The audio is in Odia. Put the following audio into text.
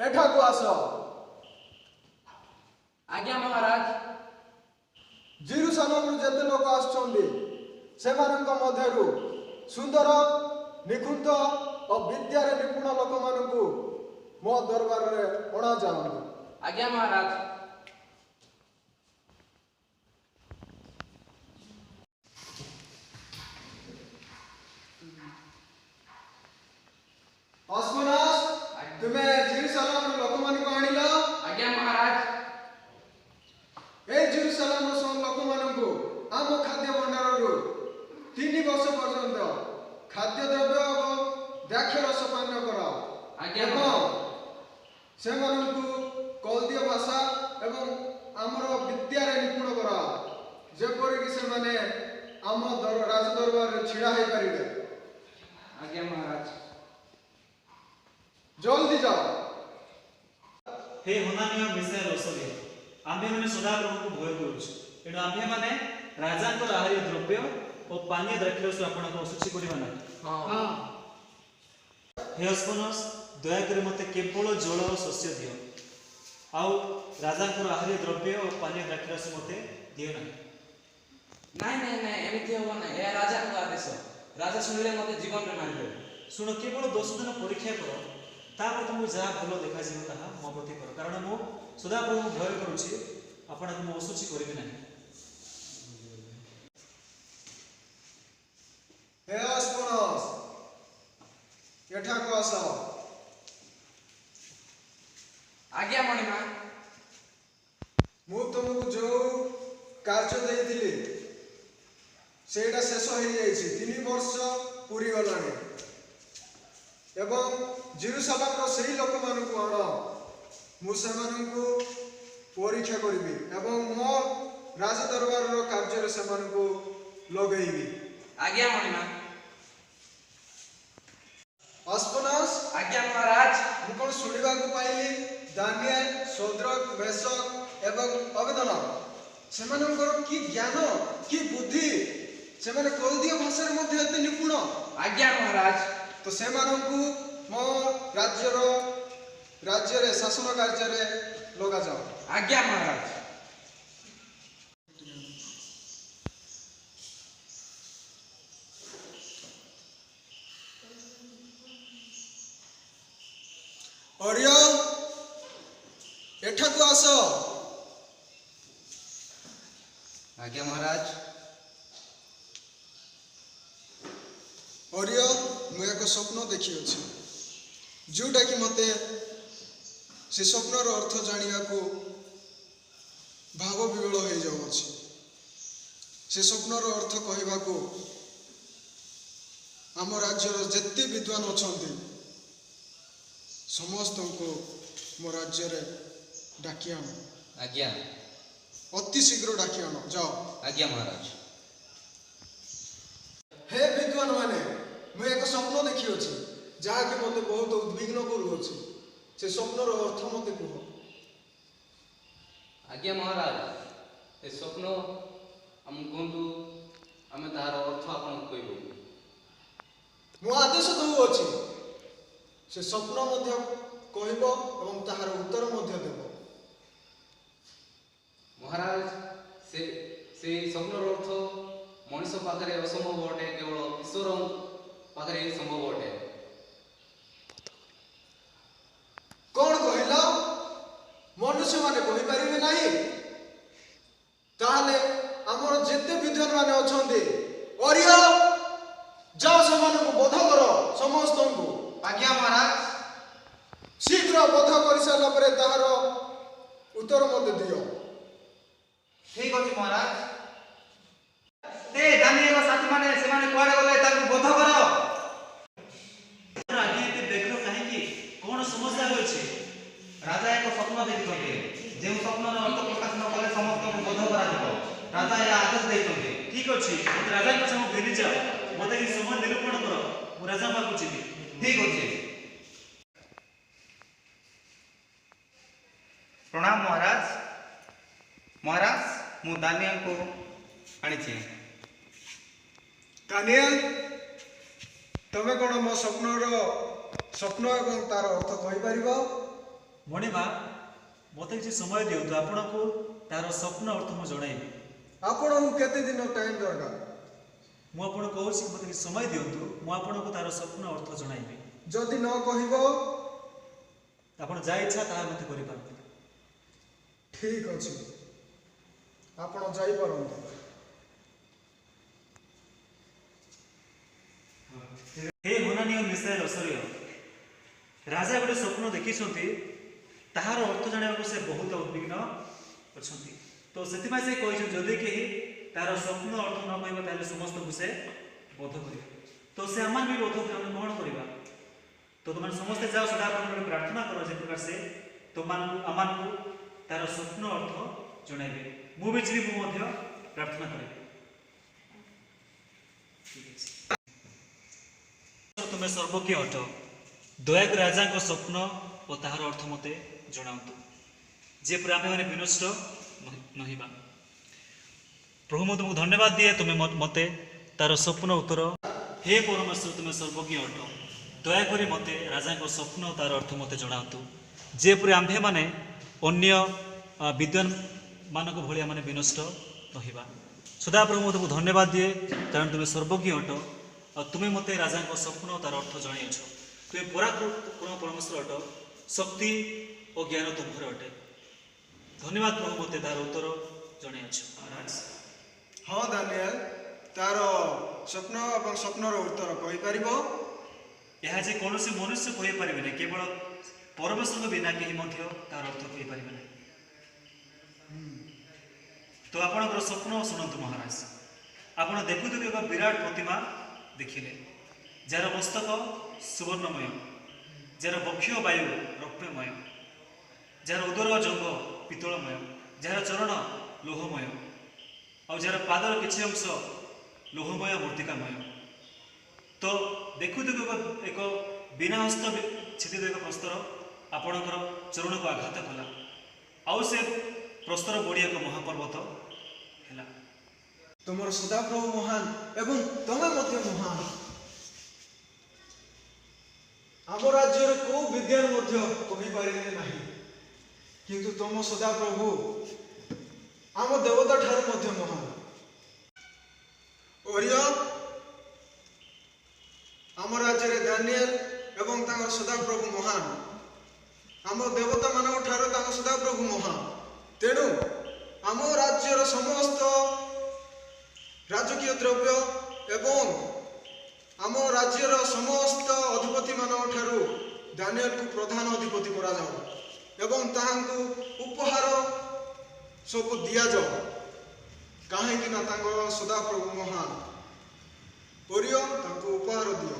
ଏଠାକୁ ଆସ। ଆଜ୍ଞା ମହାରାଜ। ଜିରୁସାଲମରୁ ଯେତେ ଲୋକ ଆସୁଛନ୍ତି ସେମାନଙ୍କ ମଧ୍ୟରୁ ସୁନ୍ଦର, ନିଖୁନ୍ତ ଓ ବିଦ୍ୟାରେ ନିପୁଣ ଲୋକମାନଙ୍କୁ ମୋ ଦରବାରରେ ଅଣାଯାଆନ୍ତୁ। ଆଜ୍ଞା ମହାରାଜ। ଅସ୍ମନାସ, ତୁମେ ଜିରୁସାଲମର ଲୋକମାନଙ୍କୁ ଆଣିଲ? ଆଜ୍ଞା ମହାରାଜ। ଏଇ ଜିରୁସାଲମର ସବୁ ଲୋକମାନଙ୍କୁ ଆମ ଖାଦ୍ୟ ଭଣ୍ଡାରରୁ 3 ବର୍ଷ ପର୍ଯ୍ୟନ୍ତ ଖାଦ୍ୟ ଦ୍ରବ୍ୟ ଏବଂ ଦ୍ରାକ୍ଷାରସ ପାନୀୟ କରାଅ। ଆଜ୍ଞା। ଏବଂ ସେମାନଙ୍କୁ କଲ୍ଦୀୟ ଭାଷା ଏବଂ ଆମର ବିଦ୍ୟାରେ ନିପୁଣ କରାଅ, ଯେପରିକି ସେମାନେ ଆମ ରାଜ ଦରବାରରେ ଛିଡ଼ା ହେଇପାରିବେ। ଆଜ୍ଞା ମହାରାଜ। ଜଲ୍ଦି ଯାଅ। ହେ ହନାନିୟ, ମିଶାଏଲ, ଅସରିୟ, ଆମ୍ଭେମାନେ ସଦାପ୍ରଭୁଙ୍କୁ ଭୟ କରୁଛୁ। ଏଣୁ ଆମ୍ଭେମାନେ ରାଜାଙ୍କର ଆହାରୀୟ ଦ୍ରବ୍ୟ ଓ ପାନୀୟ ଦ୍ରାକ୍ଷାରସ ଆପଣଙ୍କୁ ଅଶୁଚି କରିବା ନାହିଁ। ହେ ଅସ୍ପନସ, ଦୟାକରି ମୋତେ କେବଳ ଜଳ ଓ ଶସ୍ୟ ଦିଅ, ଆଉ ରାଜାଙ୍କର ଆହାରୀୟ ଦ୍ରବ୍ୟ ଓ ପାନୀୟ ଦ୍ରାକ୍ଷାରସ ମୋତେ ଦିଅ ନାହିଁ। ନାଇଁ ନାଇଁ ନାଇଁ, ଏମିତି ହେବ ନାହିଁ। ଏହା ରାଜାଙ୍କ ଆଦେଶ। ରାଜା ଶୁଣିଲେ ମୋତେ ଜୀବନରେ ମାରିଦେବେ। ଶୁଣ, କେବଳ 10 ଦିନ ପରୀକ୍ଷା କର, ତାପରେ ତୁମକୁ ଯାହା ଭଲ ଦେଖାଯିବ ତାହା ମୋ ପ୍ରତି କର। କାରଣ ମୁଁ ସଦାପ୍ରଭୁଙ୍କୁ ଭୟ କରୁଛି, ଆପଣଙ୍କୁ ମୁଁ ଅଶୁଚି କରିବି ନାହିଁ। ହେ ଅସ୍ପନସ, ଏଠାକୁ ଆସ। ଆଜ୍ଞା ମଣିମା। ମୁଁ ତୁମକୁ ଯୋଉ କାର୍ଯ୍ୟ ଦେଇଥିଲି ସେଇଟା ଶେଷ ହେଇଯାଇଛି। 3 ବର୍ଷ ପୁରି ଗଲାଣି। ଏବଂ ଜିରୁସାଲାମର ସେଇ ଲୋକମାନଙ୍କୁ ଆଣ, ମୁଁ ସେମାନଙ୍କୁ ପରୀକ୍ଷା କରିବି ଏବଂ ମୋ ରାଜ ଦରବାରର କାର୍ଯ୍ୟରେ ସେମାନଙ୍କୁ ଲଗେଇବି। ଆଜ୍ଞା ମଣିମା। ଅସ୍ପନସ। ଆଜ୍ଞା ମହାରାଜ। ମୁଁ କଣ ଶୁଣିବାକୁ ପାଇଲି ଦାନିଏଲ, ଶଦ୍ରକ, ମେଷକ ଏବଂ ଅବେଦନ, ସେମାନଙ୍କର କି ଜ୍ଞାନ, କି ବୁଦ୍ଧି! ସେମାନେ କଲ୍ଦୀୟ ଭାଷାରେ ମଧ୍ୟ ଏତେ ନିପୁଣ। ଆଜ୍ଞା ମହାରାଜ। ତ ସେମାନଙ୍କୁ ମୋ ରାଜ୍ୟରେ ଶାସନ କାର୍ଯ୍ୟରେ ଲଗାଯାଉ। ଆଜ୍ଞା ମହାରାଜ। ଅରିୟ, ଏଠାକୁ ଆସ। ଆଜ୍ଞା ମହାରାଜ। ଅରିୟ, ମୁଁ ଏକ ସ୍ୱପ୍ନ ଦେଖିଅଛି, ଯେଉଁଟାକି ମୋତେ ସେ ସ୍ୱପ୍ନର ଅର୍ଥ ଜାଣିବାକୁ ଭାବ ବିହ୍ୱଳ ହେଇଯାଉଅଛି। ସେ ସ୍ୱପ୍ନର ଅର୍ଥ କହିବାକୁ ଆମ ରାଜ୍ୟର ଯେତେ ବିଦ୍ୱାନ ଅଛନ୍ତି ସମସ୍ତଙ୍କୁ ମୋ ରାଜ୍ୟରେ ଡାକି ଆଣ। ଆଜ୍ଞା। ଅତି ଶୀଘ୍ର ଡାକି ଆଣ, ଯାଅ। ଆଜ୍ଞା ମହାରାଜ। ହେ ବିଦ୍ୱାନ ମାନେ, ମୁଁ ଏକ ସ୍ୱପ୍ନ ଦେଖିଅଛି ଯାହାକି ମୋତେ ବହୁତ ଉଦ୍ବିଗ୍ନ କରୁଅଛି। ସେ ସ୍ୱପ୍ନର ଅର୍ଥ ମୋତେ କୁହ। ଆଜ୍ଞା ମହାରାଜ, ଏ ସ୍ୱପ୍ନ ଆମକୁ କୁହନ୍ତୁ, ଆମେ ତାହାର ଅର୍ଥ ଆପଣଙ୍କୁ କହିବୁ। ମୁଁ ଆଦେଶ ଦେଉଅଛି, ସେ ସ୍ୱପ୍ନ ମଧ୍ୟ କହିବ ଏବଂ ତାହାର ଉତ୍ତର ମଧ୍ୟ ଦେବ। ମହାରାଜ, ସେଇ ସ୍ୱପ୍ନର ଅର୍ଥ ମଣିଷ ପାଖରେ ଅସମ୍ଭବ ଅଟେ, କେବଳ ଈଶ୍ୱର ପାଖରେ ହିଁ ସମ୍ଭବ ଅଟେ। କଣ କହିଲ? ମନୁଷ୍ୟମାନେ କହିପାରିବେ ନାହିଁ? ତାହେଲେ ଆମର ଯେତେ ବିଦ୍ୱାନ ମାନେ ଅଛନ୍ତି, ଅରିୟ, ଯାଅ ସେମାନଙ୍କୁ ବଧ କର ସମସ୍ତଙ୍କୁ। ଆଜ୍ଞା ମହାରାଜ। ଶୀଘ୍ର ବଧ କରିସାରିଲା ପରେ ତାହାର ଉତ୍ତର ମୋତେ ଦିଅ। ଠିକ ଅଛି ମହାରାଜ। ଏ ଦାନିଏଲ ସାଥୀମାନେ, ସେମାନେ କୁଆଡ଼େ ଗଲେ? ତାକୁ ବଧ କର। ଆଜ୍ଞା ଏତେ ବ୍ୟଗ୍ର କାହିଁକି? କଣ ସମସ୍ୟା ହୋଇଛି? ରାଜା ଏକ ସ୍ୱପ୍ନ ଦେଖିଛନ୍ତି, ଯେଉଁ ସ୍ୱପ୍ନର ଅର୍ଥ ପ୍ରକାଶ ନ କଲେ ସମସ୍ତଙ୍କୁ ବଧ କରାଯିବ। ରାଜା ଏହା ଆଦେଶ ଦେଇଛନ୍ତି। ଠିକ ଅଛି, ମୋତେ ରାଜାଙ୍କ ସାଙ୍ଗକୁ ଘେନିଯାଅ। ମୋତେ ଏହି ସମୟ ନିରୂପଣ କର, ମୁଁ ରାଜାଙ୍କ ପାଖକୁ ଯିବି। ଠିକ ଅଛି। ପ୍ରଣାମ ମହାରାଜ। ମହାରାଜ, ମୁଁ ଦାନିଏଲକୁ ଆଣିଛି। ଦାନିଏଲ, ତମେ କଣ ମୋ ସ୍ୱପ୍ନ ଏବଂ ତାର ଅର୍ଥ କହିପାରିବ? ମଣିମା, ମୋତେ କିଛି ସମୟ ଦିଅନ୍ତୁ, ଆପଣଙ୍କୁ ତାର ସ୍ୱପ୍ନ ଅର୍ଥ ମୁଁ ଜଣାଇବି। ଆପଣଙ୍କୁ କେତେ ଦିନ ଟାଇମ୍ ଦରକାର? ମୁଁ ଆପଣଙ୍କୁ କହୁଛି, ମୋତେ କିଛି ସମୟ ଦିଅନ୍ତୁ, ମୁଁ ଆପଣଙ୍କୁ ତାର ସ୍ୱପ୍ନ ଅର୍ଥ ଜଣାଇବି। ଯଦି ନ କହିବ? ଆପଣ ଯାହା ଇଚ୍ଛା ତାହା ମୋତେ କରିପାରନ୍ତି। ଠିକ ଅଛି, ଆପଣ ଯାଇପାରନ୍ତି। ହେ ହନାନୀୟ, ମିଶାଏଲ, ଅସରୀୟ, ରାଜା ଗୋଟେ ସ୍ୱପ୍ନ ଦେଖିଛନ୍ତି, ତାହାର ଅର୍ଥ ଜାଣିବାକୁ ସେ ବହୁତ ଉଦ୍ବିଗ୍ନ ଅଛନ୍ତି। ତ ସେଥିପାଇଁ ସେ କହିଛନ୍ତି, ଯଦି କେହି ତାର ସ୍ୱପ୍ନ ଅର୍ଥ ନ କହିବ, ତାହେଲେ ସମସ୍ତଙ୍କୁ ସେ ବଧ କରିବେ। ତ ସେ ଆମମାନେ ବି ବଧ କରିବେ, ଆମେ କ'ଣ କରିବା? ତ ତୁମେ ସମସ୍ତେ ଯାଅ, ସଦାପ୍ରଭୁଙ୍କୁ ପ୍ରାର୍ଥନା କର ଯେ ପ୍ରକାର ସେ ତୁମମାନଙ୍କୁ ଆମମାନଙ୍କୁ ତାର ସ୍ୱପ୍ନ ଅର୍ଥ ଜଣାଇବେ। ମୁଁ ବି ଯିବି, ମୁଁ ମଧ୍ୟ ପ୍ରାର୍ଥନା କରିବି। ଠିକ ଅଛି। ତୁମେ ସର୍ବଜ୍ଞ ଅଟ, ଦୟାକରି ରାଜାଙ୍କ ସ୍ୱପ୍ନ ଓ ତାହାର ଅର୍ଥ ମୋତେ ଜଣାନ୍ତୁ, ଯେପରି ଆମେମାନେ ବିନଷ୍ଟ ନହିବା। ପ୍ରଭୁ, ମୁଁ ତୁମକୁ ଧନ୍ୟବାଦ ଦିଏ, ତୁମେ ମୋତେ ତାର ସ୍ୱପ୍ନ ଉତ୍ତର। ହେ ପରମେଶ୍ୱର, ତୁମେ ସର୍ବଜ୍ଞ ଅଟ, ଦୟାକରି ମୋତେ ରାଜାଙ୍କ ସ୍ୱପ୍ନ ଓ ତାର ଅର୍ଥ ମୋତେ ଜଣାନ୍ତୁ, ଯେପରି ଆମ୍ଭେମାନେ ଅନ୍ୟ ବିଦ୍ୱାନ ମାନଙ୍କ ଭଳି ଆମେ ବିନଷ୍ଟ ନହିବା। ସଦାପ୍ରଭୁ, ମୁଁ ତୁମକୁ ଧନ୍ୟବାଦ ଦିଏ, କାରଣ ତୁମେ ସର୍ବଜ୍ଞ ଅଟ ଆଉ ତୁମେ ମୋତେ ରାଜାଙ୍କ ସ୍ୱପ୍ନ ଓ ତାର ଅର୍ଥ ଜଣାଇଅଛ। ତୁମେ ପରାକ୍ରମ ପରମେଶ୍ୱର ଅଟ, ଶକ୍ତି ଓ ଜ୍ଞାନ ତୁମ୍ଭର ଅଟେ। ଧନ୍ୟବାଦ ପ୍ରଭୁ, ମୋତେ ତାର ଉତ୍ତର ଜଣାଇଅଛ। ମହାରାଜ। ହଁ ଦାନିଏଲ, ତାର ସ୍ୱପ୍ନ ଏବଂ ସ୍ୱପ୍ନର ଉତ୍ତର କହିପାରିବ? ଏହା ଯେ କୌଣସି ମନୁଷ୍ୟ କହିପାରିବେ ନାହିଁ, କେବଳ ପରମେଶ୍ୱରଙ୍କ ବିନା କେହି ମଧ୍ୟ ତାର ଅର୍ଥ କହିପାରିବେ ନାହିଁ। ତ ଆପଣଙ୍କର ସ୍ୱପ୍ନ ଶୁଣନ୍ତୁ ମହାରାଜ। ଆପଣ ଦେଖୁଥିବେ, ଏକ ବିରାଟ ପ୍ରତିମା ଦେଖିଲେ, ଯାହାର ମସ୍ତକ ସୁବର୍ଣ୍ଣମୟ, ଯାହାର ବକ୍ଷ ବାୟୁ ରୌପ୍ୟମୟ, ଯାହାର ଉଦର ଜଙ୍ଘ ପିତ୍ତଳମୟ, ଯାହାର ଚରଣ ଲୌହମୟ, ଆଉ ଯାହାର ପାଦର କିଛି ଅଂଶ ଲୌହମୟ ମୃତ୍ତିକାମୟ। ତ ଦେଖୁ ଦେଖୁ ଏକ ବିନା ହସ୍ତ ଛେଦିତ ଏକ ପ୍ରସ୍ତର ଆପଣଙ୍କର ଚରଣକୁ ଆଘାତ କଲା, ଆଉ ସେ ପ୍ରସ୍ତର ବଢ଼ି ଏକ ମହାପର୍ବତ ହେଲା। ତୁମର ସଦାପ୍ରଭୁ ମହାନ ଏବଂ ତମେ ମଧ୍ୟ ମହାନ। ଆମ ରାଜ୍ୟରେ କୋଉ ବିଦ୍ୱାନ ମଧ୍ୟ କହିପାରିଲେ ନାହିଁ, କିନ୍ତୁ ତୁମ ସଦାପ୍ରଭୁ ଆମ ଦେବତା ଠାରୁ ମଧ୍ୟ ମହାନ। ଓରିୟ, ଆମ ରାଜ୍ୟରେ ଦାନିଏଲ ଏବଂ ତାଙ୍କର ସଦାପ୍ରଭୁ ମହାନ। ଆମ ଦେବତା ମାନଙ୍କ ଠାରୁ ତାଙ୍କ ସଦାପ୍ରଭୁ ମହାନ। ତେଣୁ ଆମ ରାଜ୍ୟର ସମସ୍ତ ରାଜକୀୟ ଦ୍ରବ୍ୟ ଏବଂ ଆମ ରାଜ୍ୟର ସମସ୍ତ ଅଧିପତିମାନଙ୍କ ଠାରୁ ଦାନିଏଲକୁ ପ୍ରଧାନ ଅଧିପତି କରାଯାଉ ଏବଂ ତାହାଙ୍କୁ ଉପହାର ସବୁ ଦିଆଯାଉ, କାହିଁକି ନା ତାଙ୍କର ସଦାପ୍ରଭୁ ମହାନ। ଓରିୟ, ତାଙ୍କୁ ଉପହାର ଦିଅ।